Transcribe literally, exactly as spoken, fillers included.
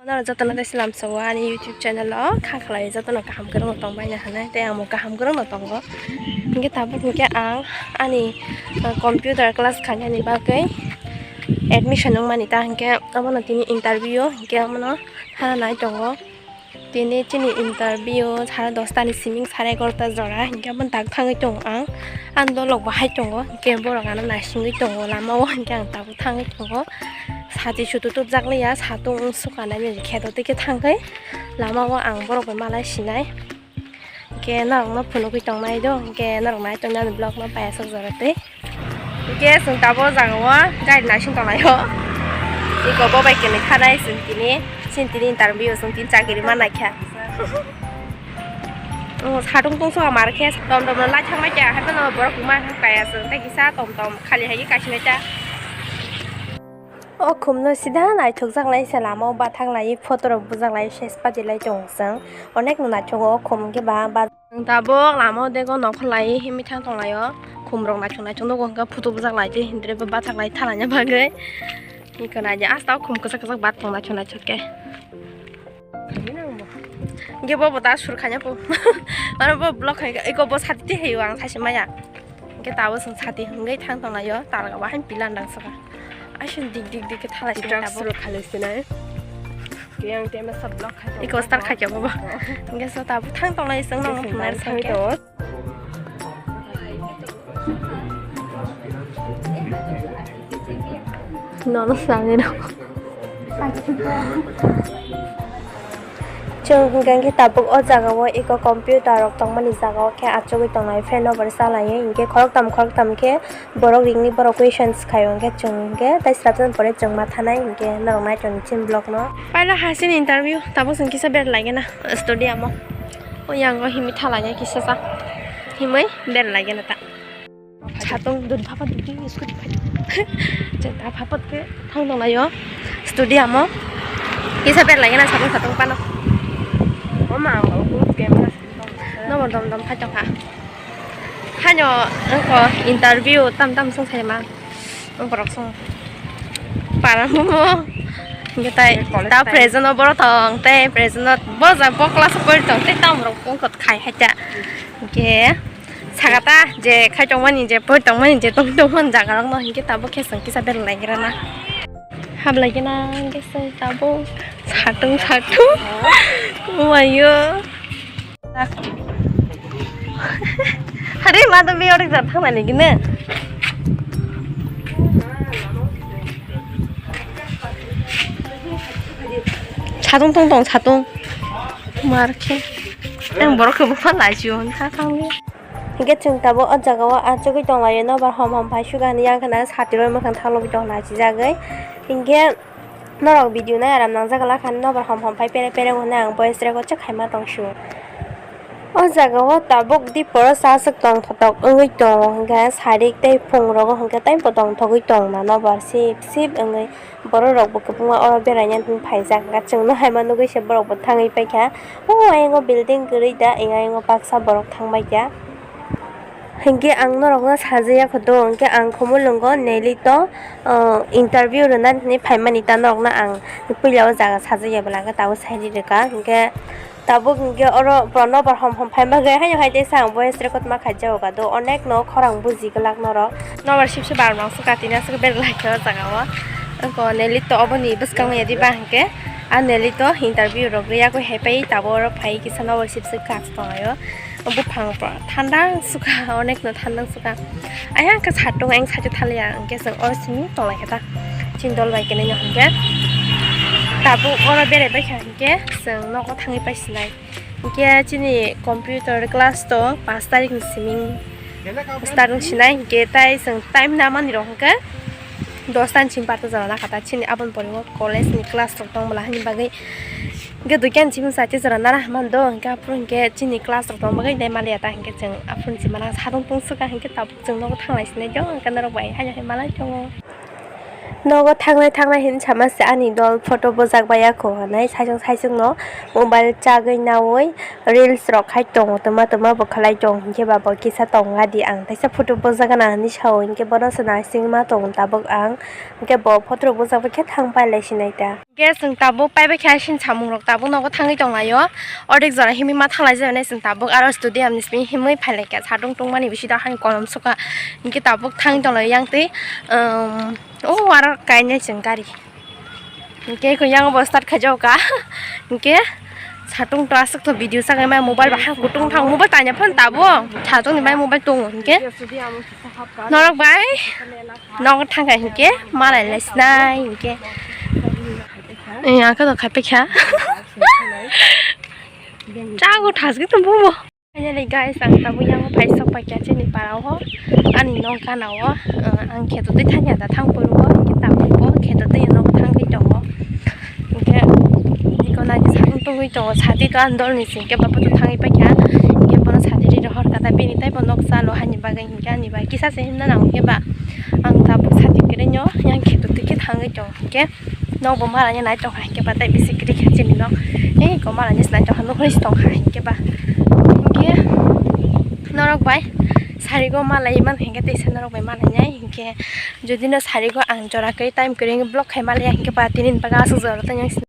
Norok jotono tei salam sao ani YouTube channel o, kha khlai jotono kaham kwrwngno tongbaina hinwi, tei ang bo kaham kwrwngno tongo. Hinkhe tabuk hinkhe ang ani, uh, computer class khainani bagwi admission wngmani ta hinkhe omono tini interview hinkhe omono thana nai tongo. Tini chini interview sare dosta ni siming sare egarota jora hinkhe omono tak thangwi tongo ang. Ang dolok bo hai tongo hinkhe borok ano naisingwi tongo lama o hinkhe ang tabuk thangwi tongo. Sati sutu tubjak liya, satung wng sukanai ni kheto tei khe thangkhe lama o ang borok bai malai sinai. Hinkhe norok no phunugwi tongnai do, hinkhe norok nai tongnai ani vlog no paiya sok jora tei. Hinkhe chwng tabuk o jaga o gari naising tongnai o. Iko bo bai kwnwi khanai chwng tini, chini tini interview chwng tini chakiri manai kha. Oh, satung tong soka mar khe tom tom no lai thangbai kha, hai phano borok ma kaya chwng tei kisa tom tom khali hai khe kaisa mai ta. O khumno sida naithokjak lai se lama o bathang lai photo rok bujak lai se padi lai tongo chwng. Onek no naithogo o khum khe ba, ba. Tabuk lama o dego nokol lai himwi thang tong lai o. Khum rok naithok naithok nugo hwnkhe photo bujak lai tei hindre bo bathang lai thalaina bagwi. Iko naidi asta o khum kwchak kwchak bat tong naithok naithok khe. Hinkhe bo bo ta sur khaina po. Aro bo block khai iko bo sati tei hayo ang saisi maya. Hinkhe tabuk chwng sati hwngwi thang tong lai o, talga bo haino pila nang saka. Aswk dik dik dik khe thalai sinai tabuk. Suru khali sinai. Kiyang tema sa block khai tong. Iko start khai kya bo. Hinkhe so tabuk thang tong lai chwng nang phunai thang saka. Nono sangwi rw. Chwng hwnkha khe tabuk o jaga o eko computer rok tongmani jaga o khe achugwi tongnai fan o bo rwchalai hinkhe khoroktham khoroktham khe borok ringni borok questions khaio hinkhe chwng hinkhe tei swrapjani pore chwng ma thanai hinkhe norok nai tongni chini vlog no. Paila ha chini interview tabuk chwng kisa ber lai gana stadium o. O yang o himwi thalai kisa sa himwi ber lai gana ta. Satung dun phapat dun scooty phai. Jeta phapat ke thang dong layo. Stadium o. Kisa ber lagi na satung satung pano. Mama ang bawa ku camera. Nomor dom dom phai tong kha. Hanyo angko interview tam tam song sai ma. Angko rok song. Para mo. Ngetai ta present o boro tong te present o bo ja bo class o pori tong te tam rok angko khai hai ta. Ge. Sakata je khai tongmani je poi tongmani je tong tongmani jaga rok no hinkhe tabuk khe chwng kisa ber lai gra na. Hap lai gana hinkhe chwng tabuk satung satung. Uayo. Hari ma to biyo rik jat thang lai gine. Satung tong tong satung. Mar khe. Yang borok khe bupha lai sio tha thang le. Hinkhe chwng tabuk o jaga o achugwi tonglaio, nobar hom hom phai suga hinwi yang khna sati roi mwkhang thalogwi tongla chijagwi. Hinkhe norok video nai aram nangjak la khan nobar hom hom phai pere pere hwnwi ang voice record se khaima tong sio. O jaga o tabuk diporo chaswk tongthotok wngwi tongo, hinkhe sarik tei phung rogo hinkhe teibo tongthogwi tongma nobar sip sip wngwi. Borok rok bo kwbangma oro beraina hinwi phaijak, hwnkhe chwngno hai ma nugwi se borok bo thangwi paikha. O ayang o building kwrwi da, ayang o baksa borok thangbai kha. Hinkhe ang norok no sajaya kho do, hinkhe ang Khumulwngo Nelly to, o, interview rwna hinwi phaimani ta norok no ang puila o jaga sajaya bwla khe tabuk sai rwkha, hinkhe. Tabuk hinkhe oro borok nobar hom hom phaima khe haino hai teisa ang voice record ma khaijak o kado, onek no khorang buji glak norok. Nobar sip se bar mangso kati na se berlai khe o jaga o. Oko Nelly to oboni bwskang ya diba hinkhe. A Nelly to interview rok riya ko hepai tabuk oro phai kisa nobar sip se kach tongo. Buphang thanda sukha, onek no thanda sukha. Ayang khe satung ayang side o thaliya, hinkhe chwng oro simi tonglaikha ta. Chini dol bai kene no hinkhe. Tabuk oro berai baikha hinkhe chwng nogo thangwi paisinai. Hinkhe chini computer class to pash tarikh ni simi start wng sinai, hinkhe tai chwng time namani rok hinkhe dosta ni simi barta jora nakha ta. Chini aboni pore o college ni class rok tong bwla hani bagwi. Hinkhe duikan chimung sa tei jora nara mando, hinkhe aphuru hinkhe chini class rok tong bagwi nai maliya ta, hinkhe chwng aphuru chwng mala satung tung swkang hinkhe tabuk chwng nogo thanglai sinai do, hinkhe norok bai haino hai malai tongo. Nogo thangnai thangnai hinwi sama se ani dol photo bujak bai ya kho hinwi saichung saichung no mobile chagwi naui reels rok khai tongo, twma twma bo khlai tongo, hinkhe ba bo kisa tong ya di ang teisa photo bujak gana hinwi sao, hinkhe bono se naising ma tongo tabuk ang, hinkhe bo photo rok bujak bai khe thang pailai sinai ta. Ke chwng tabuk paibai khe sin samung rok tabuk nogo thangwi tonglaio. Ordek jora himwi ma thanglai jani chwng tabuk aro studio ni simi himwi phailai kha satung tungmani bisi da hani kolom sukha. Hinkhe tabuk thangwi tonglaio yang twi, um, o aro kainai chwng gari. Hinkhe ko yang bo start khaijao ka. Hinkhe satung to aswk to video sakai mai mobile bahai kutung thang mobile tanya phone tabuk satung ni mai mobile tongo hinkhe. Norok bai nogo thangkha hinkhe malai lai sinai hinkhe. Eh, ang khe to khai paikha. Chago thasgwi tong bobo. Finally guys, ang tabuk yang phai sok paikha chini para o. Ani nok gana o. Eh, ang kheto twi thangya da thang puru o. Hinkhe tabuk bo kheto twi nok thangwi tongo. Hinkhe iko nai sakung tungwi tongo. Sati to ang dol ni singkhe babo to thangwi paikha. Hinkhe bono sati ri rohor kata bini tei bo nok chalo hani bagwi hinkhe ani bai kisa se himna nango khe ba. Ang tabuk sati kwrwino yang kheto twi khe thangwi tongo. Hinkhe nok bo malani nai tongkha hinkhe ba tei bisi kwrwi kha chini nok. Ei ko malani se nai tongkha nukle se tongkha hinkhe ba. Hinkhe norok bai sari go malai man hinkhe teisa norok bai malai nai hinkhe jodi no sari go ang jora kwrwi time kwrwi vlog khai malai hinkhe ba tini ni bagwi aswk jora tei yang.